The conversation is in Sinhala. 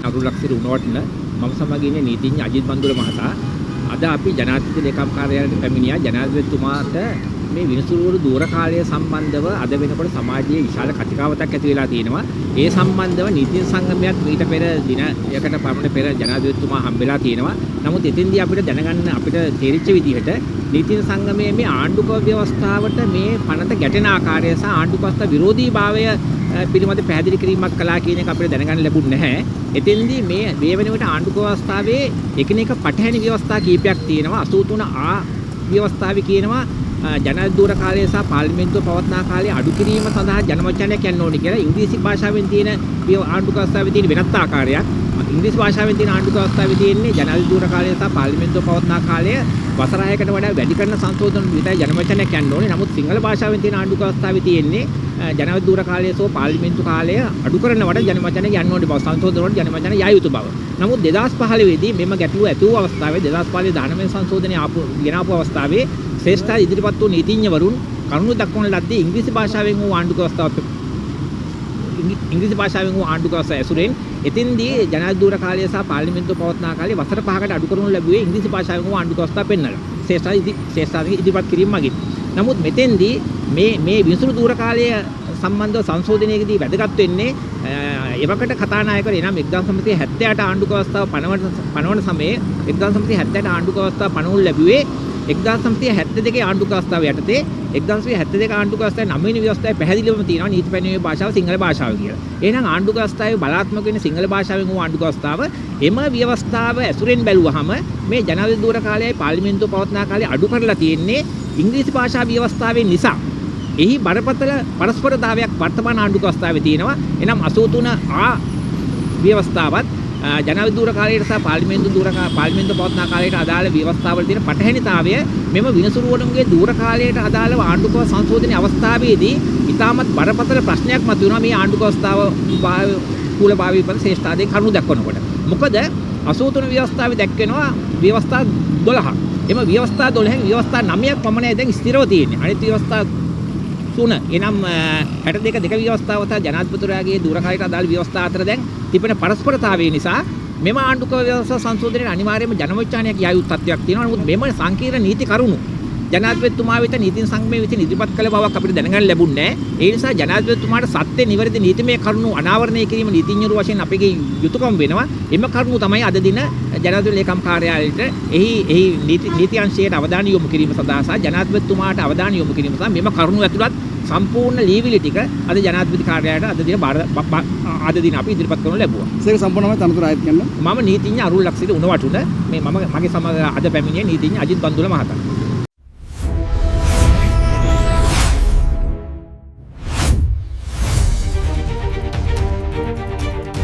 අරුල් ලක්සිරි උණවටුන මම සමග ඉන්නේ නීතිඥ අජිත් බන්දුල මහතා. අද අපි ජනාධිපති ලේකම් කාර්යාලයට පැමිණියා. ජනාධිපතිතුමාට මේ විනිසුරුවරු දුර කාලය සම්බන්ධව අද වෙනකොට සමාජයේ විශාල කතිකාවතක් ඇති වෙලා තියෙනවා. ඒ සම්බන්ධව නීති සංගමයක් මීට පෙර දිනයකට පමණ පෙර ජනාධිපතිතුමා හම්බෙලා තියෙනවා. නමුත් එතෙන්දී අපිට දැනගන්න අපිට තේරිච්ච විදිහට නීති සංගමයේ මේ ආණ්ඩුක ව්‍යවස්ථාවට මේ පනත ගැටෙන ආකාරය සහ ආණ්ඩුක ව්‍යවස්ථා විරෝධී භාවය පිළිබඳ පැහැදිලි කිරීමක් කළා කියන එක අපිට දැනගන්න ලැබුණේ නැහැ. එතෙන්දී මේ මේ වෙන විට ආණ්ඩුක ව්‍යවස්ථාවේ එකිනෙක පටහැනි ව්‍යවස්ථා කීපයක් තියෙනවා. 83 ආ ව්‍යවස්ථාවේ කියනවා ජනාධිපති දුර කාලය සහ පාර්ලිමේන්තුව පවත්නා කාලය අඩු කිරීම සඳහා ජනමතයක් යන්න ඕනේ කියලා. ඉංග්‍රීසි භාෂාවෙන් තියෙන ආණ්ඩුක ව්‍යවස්ථාවේ තියෙන වෙනත් ආකාරයක්. ඉංග්‍රීසි භාෂාවෙන් තියෙන ආණ්ඩුක ව්‍යවස්ථාවේ තියෙන්නේ ජනාධිපති දුර කාලය සහ පාර්ලිමේන්තුව පවත්නා කාලය වසර 6කට වඩා වැඩි කරන සංශෝධන විතරයි ජනමතයක් යන්න ඕනේ. නමුත් සිංහල භාෂාවෙන් තියෙන ආණ්ඩුක ව්‍යවස්ථාවේ තියෙන්නේ ජනාධිපති දුර කාලය සහ පාර්ලිමේන්තු කාලය අඩු කරනවට ජනමතයක් යන්න ඕනේ බව, සංශෝධන වලට ජනමතයක් යා යුතු බව. නමුත් 2015 දී මෙම ගැටලුව ඇති වූ අවස්ථාවේ, 2015 19 සංශෝධනය ආපු ගෙන ආපු අවස්ථාවේ ශ්‍රේෂ්ඨ ඉදිරිපත් වූ නීතිඥවරුන් කරුණු දක්වන ලද්දේ ඉංග්‍රීසි භාෂාවෙන් වූ ආණ්ඩුක ව්‍යවස්ථාව, ඉංග්‍රීසි භාෂාවෙන් වූ ආණ්ඩුක ව්‍යවස්ථාව ඇසුරෙන්. එතෙන්දී ජනාධිපති දුර කාලය සහ පාර්ලිමේන්තුව පවත්නා කාලය වසර 5කට අඩු කරනු ලැබුවේ ඉංග්‍රීසි භාෂාවෙන් වූ ආණ්ඩුක ව්‍යවස්ථාව පෙන්නලා ශ්‍රේෂ්ඨ ඉදිරිපත් කිරීම මගින්. නමුත් මෙතෙන්දී මේ මේ විනිසුරු දුර කාලය සම්බන්ධව සංශෝධනයේදී වැදගත් වෙන්නේ එවකට කතානායකවරු, එනම් 1978 ආණ්ඩුක ව්‍යවස්ථාව පනවන පනවන සමයේ, 1978 ආණ්ඩුක ව්‍යවස්ථාව පනවනු ලැබුවේ 1972 ආණ්ඩුක ව්‍යවස්ථාව යටතේ. 1972 ආණ්ඩුක ව්‍යවස්ථාවේ 9 වෙනි ව්‍යවස්ථාවේ පැහැදිලිවම තියෙනවා නීති පැනවීමේ භාෂාව සිංහල භාෂාව කියලා. එහෙනම් ආණ්ඩුක ව්‍යවස්ථාවේ බලාත්මක වෙන සිංහල භාෂාවෙන් වූ ආණ්ඩුක ව්‍යවස්ථාව, එම ව්‍යවස්ථාව ඇසුරෙන් බැලුවහම මේ ජනාධිපති දුර කාලයයි පාර්ලිමේන්තුව පවත්නා කාලය අඩු කරලා තියෙන්නේ ඉංග්‍රීසි භාෂා ව්‍යවස්ථාවෙන් නිසා එහි බරපතල පරස්පරතාවයක් වර්තමාන ආණ්ඩුක ව්‍යවස්ථාවේ තියෙනවා. එනම් 83 ආ ව්‍යවස්ථාවත් ජනාධිපති දුර කාලයට සහ පාර්ලිමේන්තුව පවත්නා කාලයට අදාළ ව්‍යවස්ථාවල තියෙන පටහැනිතාවය මෙම විනිසුරුවරුන්ගේ දුර කාලයට අදාළව ආණ්ඩුක සංශෝධනයේ අවස්ථාවේදී ඉතාමත් බරපතල ප්‍රශ්නයක් මතුවෙනවා මේ ආණ්ඩුක ව්‍යවස්ථාව කූලභාවී පද ශ්‍රේෂ්ඨාදී කරුණු දක්වනකොට. මොකද 83 ව්‍යවස්ථාවේ දැක්වෙනවා ව්‍යවස්ථා 12ක්. එම ව්‍යවස්ථා 12න් ව්‍යවස්ථා 9ක් පමණයි දැන් ස්ථිරව තියෙන්නේ. අනිත් ව්‍යවස්ථා තුන, එනම් 62 දෙක ව්‍යවස්ථාව සහ ජනාධිපතිවරයාගේ දුර කාලයට අදාළ ව්‍යවස්ථා අතර දැන් තිබෙන පරස්පරතාවය නිසා මෙම ආණ්ඩුක ව්‍යවස්ථා සංශෝධනයේ අනිවාර්යයෙන්ම ජනමතචානයක් යා යුතු තත්ත්වයක් තියෙනවා. නමුත් මෙම සංකීර්ණ නීති කරුණු ජනාධිපතිතුමා වෙත නීති සංගමයේ විසින් ඉදිරිපත් කළ බවක් අපිට දැනගන්න ලැබුණේ නැහැ. ඒ නිසා ජනාධිපතිතුමාට සත්‍ය, නිවැරදි නීතිමය කරුණු අනාවරණය කිරීම නීතිඥවරු වශයෙන් අපගේ යුතුයකම වෙනවා. එම කරුණු තමයි අද දින ජනාධිපති ලේකම් කාර්යාලයට එහි එහි නීති නීති අංශයට අවධානය යොමු කිරීම සඳහා සහ ජනාධිපතිතුමාට අවධානය යොමු කිරීම සඳහා මෙම කරුණු ඇතුළත් සම්පූර්ණ ලියවිලි ටික අද ජනාධිපති කාර්යාලයට අද දින අපි ඉදිරිපත් කරනු ලැබුවා. ඒක සම්පූර්ණයෙන්ම තනතුර අයත් කරන මම නීතිඥ අරුල් ලක්සිරි උණවටුන. මේ මම මගේ සමග අද පැමිණියේ නීතිඥ අජිත් බන්දුල මහතා.